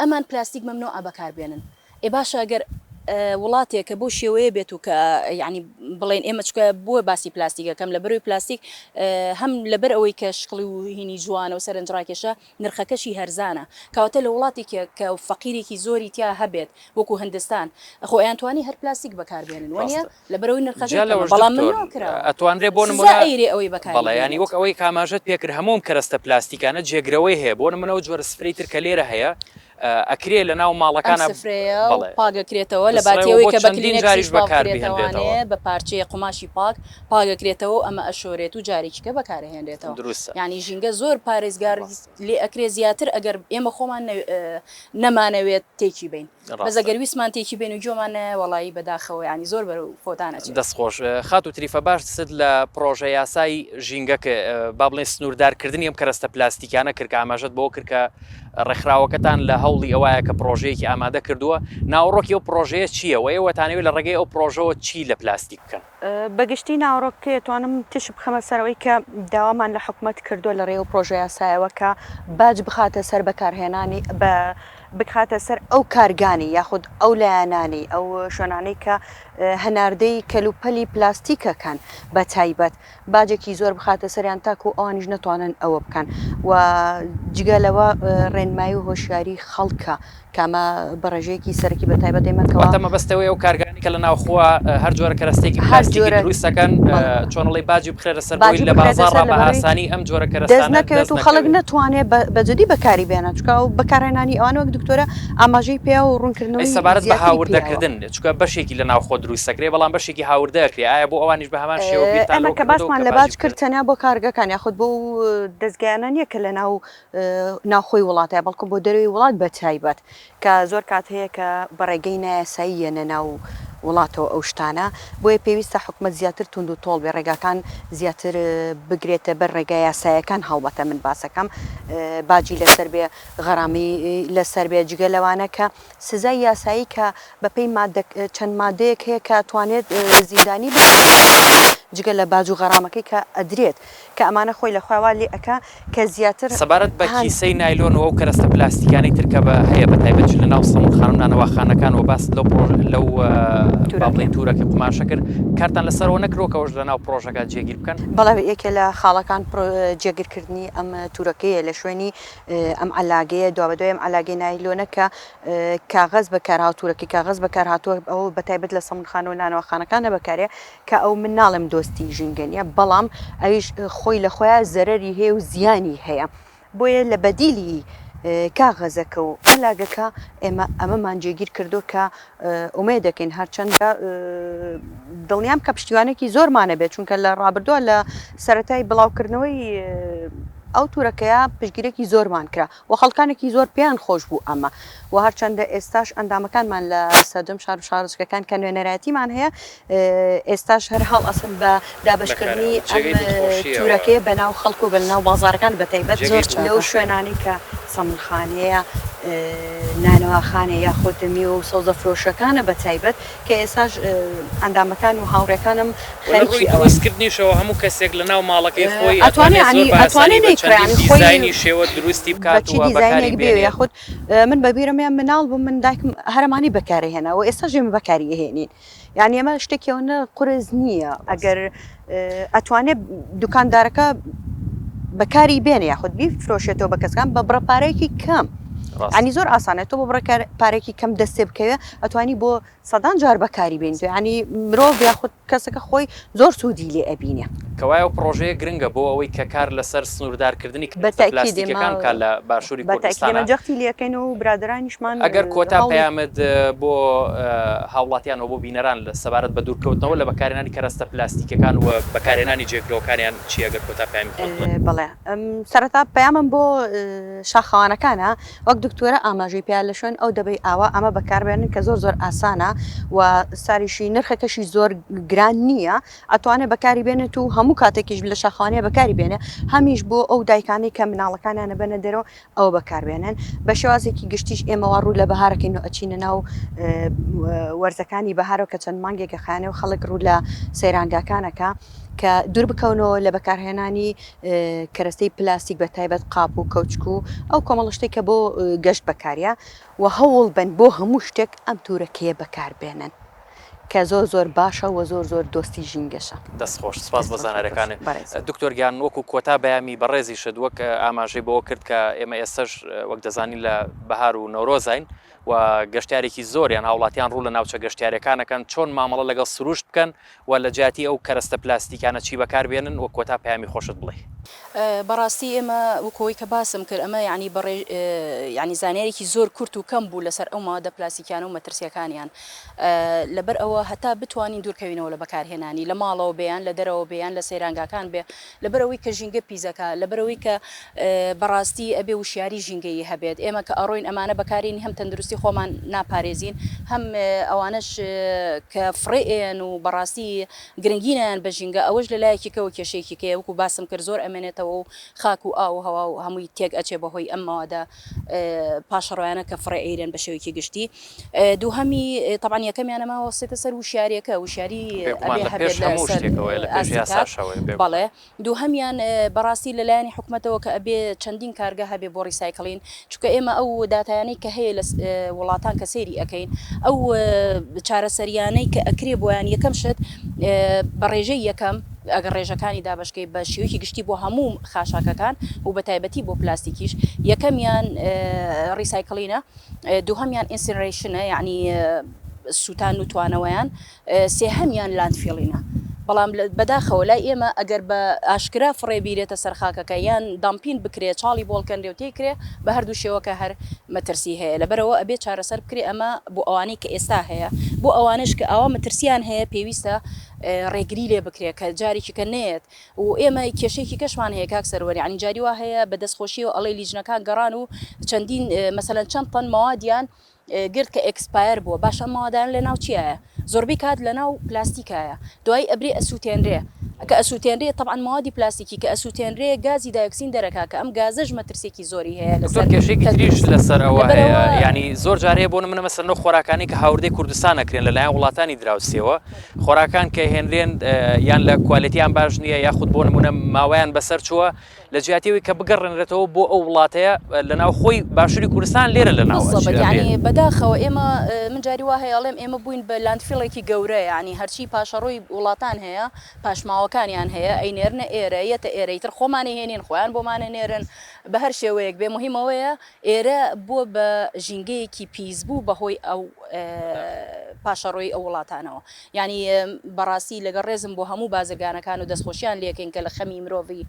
ئەمان پلاستیک مەمنوعە بەکار بێنن ئێ باشە گەر وڵاتێک کە بەو شێوەیە بێت و کە یعنی بڵێن ئێمە چکە بۆ باسی پلاستیکەکەم لە بەرەوەی پلاستیک هەم لەبەر ئەوەی کە شکڵی و هینی جوانە و سەرنجڕاکێشە نرخەکەشی هەرزانە کەواتە لە وڵاتێک کە فەقیرێکی زۆری تیا هەبێت وەکو هندستان خۆ ئەیانتوانی هەر پلاستیک بەکاربێنن وەنیە ڕاستە لەبەرئەوەی نرخەکەی جیا کەمە لەوەش بەڵام دکتۆر ممنوع کراوە ئەتوانرێ بۆ سزا نمونە ئەیرێ ئەوەی بەکاری بەڵێ یانی بێنێت. وەک ئەوەی کە ئاماژەت پێکرد هەموو ئەم کەرەستە پلاستیکانە جێگرەوەی هەیە بۆ نمونە ئەو جۆرە سفرەی تر کە لێرە هەیە ئەکرێ لە ناو ئەم ماڵەکانا سفرەیە و بەڵێ پاک ئەکرێتەوە لە بسڕێ باتی و ئەوەی بۆ کە بە چەندین کلینێکسیش جاریش پاک بەکار بکرێتەوانێ بهێنرێتەوە. بە پارچەیە قوماشی پاک پاک ئەکرێتەوە و ئەمە ئەشۆرێت و جارێکی کە بەکار ئەهێنرێتەوە دروستە. یانی ژینگە زۆر پارێزگار ڕاستە. لێ ئەکرێ زیاتر ئەگەر ئێمە خۆمان نەمانەوێت تێکی بەین. بەس ڕاستە. ئەگەر ویستمان تێکی بێن و گۆمان نایە وەڵایی بەداخەوە یانی زۆر بەرەو فۆتان ئەچێ. دەست خۆش خاتوو تریفە باست لە پڕۆژە یاسای ژینگە کە با بڵێین سنووردارکردنی ئەم کەرەستە پلاستیکیانە کرد کە ئاماژەت بەوە کرد کە ڕێکخراوەکەتان لە هەوڵی ئەوایە کە پڕۆژەیەکی ئامادە کردووە ناوەڕۆکی ئەو پڕۆژەیە چییە و ئێوە تانەوێت لە ڕێگەی ئەو پڕۆژەوە چی لە پلاستیک بکەن؟ بە گشتی ناوەڕۆکەکەی ئەتوانم تیشک بخەمە سەر ئەوەی کە داوامان لە حکومەت کردووە لە ڕێی ئەو پڕۆژەیاسایەوە کە باج بخاتە سەر بەکارهێنانی بە بخاتە سەر ئەو کارگانەی یاخود ئەو لایەنانەی ئەو شوێنانەی کە هەناردەی کەلوپەلی پلاستیکەکەن بە تایبەت باجێکی زۆر بخاتە سەریان تاکو ئەوانیش نەتوانن ئەوە بکەن و جگە لەوە ڕێنمایی و هۆشیاری خەڵکە کە ئەمە بە ڕێژەیەکی سەرەکی بە تایبەت ئێمە کەوا واتە مەبەست ئەوەیە ئەو کارگانەی کە لە ناوخۆوە هەر جۆرە کەرەستەیەکی هەر پلاستیکی جۆرە دروست دەکەن بەڵێ. چۆن ئەڵێی باجی بخرێتە سەر بۆی باجی لە بخرێتە سەر بازاڕا بە لەبەرئەوەی ئاسانی ئەم جۆرە دەست کەرەستانە نەکەوێت دەست و خەڵک نەکەوێت. نەتوانێت بە بە جدی بەکاری بێنێت چونکە ئەو بەکارهێنانی ئەوانە وەک دکتۆرە ئاماژەی پێیا و ئەی ڕوونکردنەوەی سەبارەت بە زیاتری پێیاوە. هاوردەکردن چونکە بەشێکی لە ناوخۆ دروست دەکرێت بەڵام بەشێکی هاوردە ئەکرێت ئایا بۆ ئەوانیش بە هەمان شێوە بیرتان ئێمە لەوە کە کردۆتەوە باسمان کە لە باجی باج کرد بخرێتە تەنیا بۆ کارگەکان یاخود بۆ ئەو دەزگایانە نییە کە لە ناو ناوخۆی وڵاتە بەڵکو بۆ دەرەوەی وڵات بە تایبەت کە زۆر کات هەیە کە بە ڕێگەی نایاسایی یەنە ناو وڵاتەوە ئەو شتانە بۆیە پێویستە حکومەت زیاتر توند و تۆڵ بێ ڕێگاکان زیاتر بگرێتە بەر ڕێگا یاسایەکان هەڵبەتە من باسەکەم باجی لەسەر بێ غەرامی لەسەر بێ جگە لەوانە کە سزای یاسایی کە بەپێی مادە چەند مادەیەک هەیە کە توانێت زیندانی بکرێت جگە لە باج و غەرامەکەی کە ئەدرێت کە ئەمانە خۆی لە خۆی وا لێ ئەکا کە زیاتر سەبارەت بە هان. کیسەی نایلۆن و ئەو کەرەستە پلاستیکانەی تر کە بە هەیە بە تایبەتیش لە ناو سەمونخانە و نانەواخانەکان و باست لەو پڕۆژ لەو با تورەکەی. بڵێین تورەکەی قوماشە کرد کارتان لەسەرەوە نەکردووە کە ئەوەش لە ناو پڕۆژەکە جێگیر بکەن؟ بەڵێ یەکێ لە خاڵەکان پڕۆ جێگیرکردنی ئەم تورەکەیە لە شوێنی ئەم عەلاگەیە دوابەدوای ئەم عەلاگەی نایلۆنە کە کاغەز بەکارهاو تورەکەی کاغەز بەکارهاتووە ئەوە بەتایبەت لە سەمونخانە و نانەواخانەکانە بەکارێ کە ئەو من ناڵێم دۆستی ژینگە نیە بەڵام ئەویش خۆی لە خۆیا زەرەری هەیە و زیانی هەیە بۆیە لە بەدیلی کاغەزەکە و عەلاگەکە ئێمە ئەمەمان جێگیر کردو کە ئومێد دەکەین هەرچەندە دڵنیام کە پشتیوانێکی زۆرمانە بێت چونکە لە ڕابردووە لە سەتای بڵاوکردنەوەی ئەو تورەکەیە پشتگیرێکی زۆرمان کرا و خەڵکانێکی زۆر پێیان خۆش بوو ئەمە و هەرچەندە ئێستاش ئەندامەکانمان لە سەرجەم شار و شارۆچکەکان کە نوێنەرایەتیمان هەیە ئێستاش هەر هەڵئەسن بە دابەشکردنی ئەم تورەکەیە بەناو خەڵک و بەناو بازاڕەکان بەتایبەت لەو شوێنانەی کە سەمونخانەیە نانەواخانە یاخود میوە و سەوزە فرۆشەکانە بەتایبەت کە ئێستاش ئەندامەکان و هاوڕێکانم وە لە خەریکی ڕووی ئەوەن. دروست کردنیشەوە هەموو کەسێک لە ناو ماڵەکەی خۆی ئەتوانێ ئەتوانێت یانی زۆر بە ئەتوانێ ئاسانی بە نەیکڕێ چەندین یانی خۆی دیزاینی شێوە دروستی بە بکات چی و بەکاری دیزاینێک بێ بێنێت. یاخود من بە بیرم هەیە مناڵ بووم من دایکم هەر ئەمانەی بەکارێ هێنا و ئێستاش ئێمە بەکاری ئەهێنین یانی ئەمە شتێکی ئەوەنە قورس نییە ئەگەر ئەتوانێ دوکاندارەکە بەکاری بێنێ یاخود بیفرۆشێتەوە بە کەسەکان بە بڕە پارەیەکی کەم ڕاستە. یانی زۆر ئاسانە تۆ بە بڕە پارەیەکی کەم دەستێ بکەوێ ئەتوانی بۆ سەدان جار بەکاری بێنیت یانی مرۆڤ یاخود کەسەکە خۆی زۆر سوودی لێ ئەبینێ. کەوایە ئەو پڕۆژەیە گرنگە بۆ ئەوەی کە کار لەسەر سنووردارکردنی بە کەرەستە تەئکید ئێمە پلاستیکیەکان بکات لە باشووری بە تەئکید ئێمە کوردستانا. جەختی لێکەین و برادەرانیشمان ئەگەر کۆتا هەوڵی. پەیامت بۆ هاوڵاتیان و بۆ بینەران سەبارەت بە دوورکەوتنەوە لە بەکارهێنانی کەرەستە پلاستیکیەکان و بەکارهێنانی جێگرەوەکانیان چییە ئەگەر کۆتا پەیامی خۆت بڵێی؟ بەڵێ سەرەتا پەیامم بۆ شاخەوانەکانە وەک دکتۆرە ئاماژەی پێیا لە شوێن ئەو دەبەی ئاوا ئەمە بەکاربێنن کە زۆر زۆر ئاسانە و ساریشی نرخەکەشی زۆر گران نییە ئەتوانێت بەکاری بێنێت و هەموو کاتێکیش لە شاخەوانیە بەکاری بێنێ هەمیش بۆ ئەو دایکانەی کە مناڵەکانیانە بەنە دەرەوە ئەوە بەکاربێنن بە شێوازێکی گشتیش ئێمەوە ڕوو لە بەهارەکەین و ئەچینە ناو وەرزەکانی بەهارەوە کە چەند مانگێکە خایەنە و خەڵک ڕوو لە سەیرانگاکانەکە کە دوور بکەونەوە لە بەکارهێنانی کەرەستەی پلاستیک بە تایبەت قاپ و کەوچک و ئەو کۆمەڵە شتێک کە بۆ گەشت بەکاریە و هەوڵ بن بۆ هەموو شتێک ئەم تورەکەیە بەکاربێنن کە زۆر زۆر باشە و زۆر زۆر دۆستی ژینگەشە. دەست خۆش سپاس دەست بۆ خۆش زانیاریەکانت. بەڕێز. دکتۆر گیان وەکو کۆتا بەیامی بەڕێزیشت وەک ئاماژەی بەوە کرد کە ئێمە ئێستەش وەک دەزانین لە بەهار و نەورۆزاین و گەشتیارێکی زۆر یان هاوڵاتیان ڕوو لە ناوچە گەشتیاریەکان ئەکەن چۆن مامەڵە لەگەڵ سروشت بکەن و لە جیاتی ئەو کەرەستە پلاستیکانە چی بەکار بێنن وەک کۆتا پەیامی خۆشت بڵێی. بەڕاستی ئێمە وەکو ئەوەی کە باسم کرد ئەمە یانی بەڕێ یانی زانیارێکی زۆر کورت و کەم بوو لەسەر ئەو مادە پلاستیکیانە و مەترسیەکانیان لەبەر ئەوە هەتا بتوانین دوورکەوینەوە لە بەکارهێنانی لە ماڵەوە بێ یان لە دەرەوە بێ یان لە سەیرانگاکان بێ لەبەر ئەوەی کە ژینگە پیسەکا لەبەر ئەوەی کە بەڕاستی ئەبێ وشیاری ژینگەیی هەبێت ئێمە کە ئەڕۆین ئەمانە بەکارێنین هەم تەندروستی خۆمان ناپارێزین هەم ئەوانەش کە فڕێ ئەیەن و بەڕاستی گرنگی نایەن بە ژینگە ئەوەش لە لایەکی کەوە کێشەیەکی کەیە وەکو باسم کرد زۆر ئەمێنێتەوە و خاک و ئاو و هەوا و هەمووی تێک ئەچێ بەهۆی ئەم مەوادە پاشەڕۆیانە کە فڕێ ئەیرێن بە شێوەیەکی گشتی دووهەمی تەبعەن یەکەمیان ئەمە وەستێتە سەر وشیاریەکە وشیاری بێگومان ئەبێ لە هەبێت پێش هەموو لەسەر شتێکەوەیە لە پێش ئاستی تاک یاساشەوەیە بێگومان. بەڵێ دووهەمیان بەڕاستی لە لایەنی حکومەتەوە کە ئەبێ چەندین کارگە هەبێ بۆ recycling چونکە ئێمە ئەو داتایانەی کە هەیە لە وڵاتان کە سەیری ئەکەین ئەو چارەسەریانەی کە ئەکرێ بۆیان یەکەم شت بە ڕێژەی یەکەم ئەگەر ڕێژەکانی دابەشکەی بە شێوەیەکی گشتی بۆ هەموو خاشاکەکان و بە تایبەتی بۆ پلاستیکیش یەکەمیان recycling ە دووهەمیان incineration ە یەعنی سووتان و توانەوەیان سێهەمیان landfilling ە بەڵام بەداخەوە لای ئێمە ئەگەر بە ئاشکرا فڕێ بیرێتە سەر خاکەکە یان dumping بکرێ چاڵی بۆڵکەنرێ و تێیکرێ بە هەردوو شێوەکە هەر مەترسی هەیە لەبەرئەوە ئەبێ چارەسەر بکرێ ئەمە بۆ ئەوانەی کە ئێستا هەیە بۆ ئەوانەش کە ئاوا مەترسیان هەیە پێویستە ڕێگری لێ بکرێ کە جارێکی کە نەیەت و ئێمە کێشەیەکی کەشمان هەیە کاک سەروەر یانی جاری وا هەیە بە دەستخۆشیەوە ئەڵێ لیژنەکان گەڕان و چەندین مەسەلەن چەند تەن مەوادیان گرت کە expire بووە باشە ئەم مەوادانە لەناو چیایە زۆربەی کات لەناو پلاستیکایە دوایی ئەبرێ ئەسوتێنرێ کە ئەسوتێنرێ تەبعەن مەوادی پلاستیکی کە ئەسوتێنرێ گازی دایۆکسین دەرەکا کە ئەم گازەش مەترسیەکی زۆری هەیە دکتۆر لەسەر کێشەیەکی تریش تەندروستی لەسەر ئەوە هەیە لەبەرئەوە یانی زۆر جار هەیە بۆ نمونە مەسەلەن ئەو خۆراکانەی کە هاوردەی کوردستان ئەکرێن لەلایەن وڵاتانی دراوسێوە خۆراکان کە هێنرێن یان لە کوالێتیان باش نییە یاخود بۆ نمونە ماوەیان بەسەر چووە لە جیاتی ئەوەی کە بگەڕێنرێتەوە بۆ ئەو وڵاتەیە لەناو خۆی باشووری کوردستان لێرە لەناو بالضبط ئەچێت یعنی بەداخەوە ئێمە من جاری وا هەیە ئەڵێم ئێمە بووین بە landfill ێکی گەورە یعنی هەرچی پاشەڕۆی وڵاتان هەیە پاشماوەکانیان هەیە ئەینێرنە ئێرە یەتە ئێرە ئیتر خۆمان ئەیهێنین خۆیان بۆمان ئەنێرن بە هەر شێوەیەک بێ موهیم ئەوەیە ئێرە بووە بە ژینگەیەکی پیسبوو بەهۆی ئەو پاشەڕۆی ئەو وڵاتانەوە. یانی بەڕاستی لەگەڵ ڕێزم بۆ هەموو بازرگانەکان و دەستخۆشیان لێکەین کە لە خەمی مرۆڤی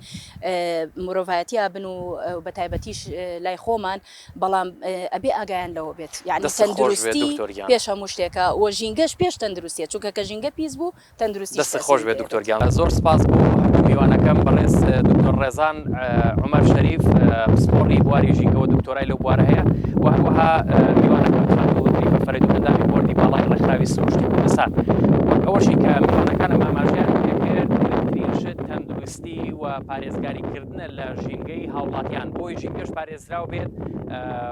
مرۆڤایەتیا بن و بەتایبەتیش لای خۆمان بەڵام ئەبێ ئاگایان لەوە بێت یانی دەستت خۆش بێت تەندروستی دکتۆر گیان. پێش هەموو شتێکە و ژینگەش پێش تەندروستیە چونکە کە ژینگە پیس بوو تەندروستیش دەستت خۆش تەئسیری بێت پێ دکتۆر ئەبێت. گیان. زۆر سپاس بۆ هەردوو میوانەکەم بەڕێز دکتۆر ڕێزان عومەر شەریف پسپۆڕی بواری ژینگە و دکتۆرای لەو بوارە هەیە و هەروەها میوانەکەم خاتوو تریفە فەرەیدون ئەندامی بۆردی باڵای ڕێکخراوی سروشتی کوردستان. وەک ئەوەشی کە میوانەکانم ئاماژەیان پێکرد گرنگترین شت تەندروستی و پارێزگاری کردنە لە ژینگەی هاوڵاتیان بۆی ژینگەش پارێزراو بێت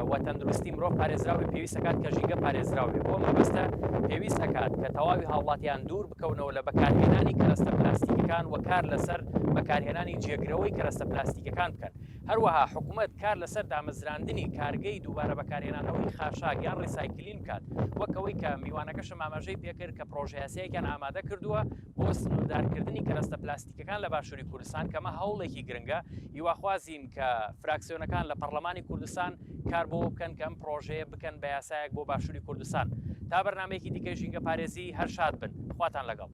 و تەندروستی مرۆڤ پارێزراو بێت پێویست ئەکات کە ژینگە پارێزراو بێت بۆ ئەم مەبەستە پێویست ئەکات کە تەواوی هاوڵاتیان دوور بکەونەوە لە بەکارهێنانی کەرەستە پلاستیکەکان و کار لەسەر بەکارهێنانی جێگرەوەی کەرەستە پلاستیکەکان بکەن. هەروەها حکومەت کار لەسەر دامەزراندنی کارگەی دووبارە بەکارهێنانەوەی خاشاک یان recycling بکات، وەک ئەوەی کە میوانەکەشم ئاماژەی پێکرد کە پڕۆژەیاسایەکیان ئامادە کردووە بۆ سنووردارکردنی کەرەستە پلاستیکەکان لە باشووری کوردستان کە ئەمە هەوڵێکی گرنگە، هیواخوازین کە فراکسیۆنەکان لە پەڕلەمانی کوردستان کار بۆ بکەن کە ئەم پڕۆژەیە بکەن بە یاسایەک بۆ باشووری کوردستان. تا بەرنامەیەکی دیکەی ژینگەپارێزی هەر شاد بن. خواتان لەگەڵ.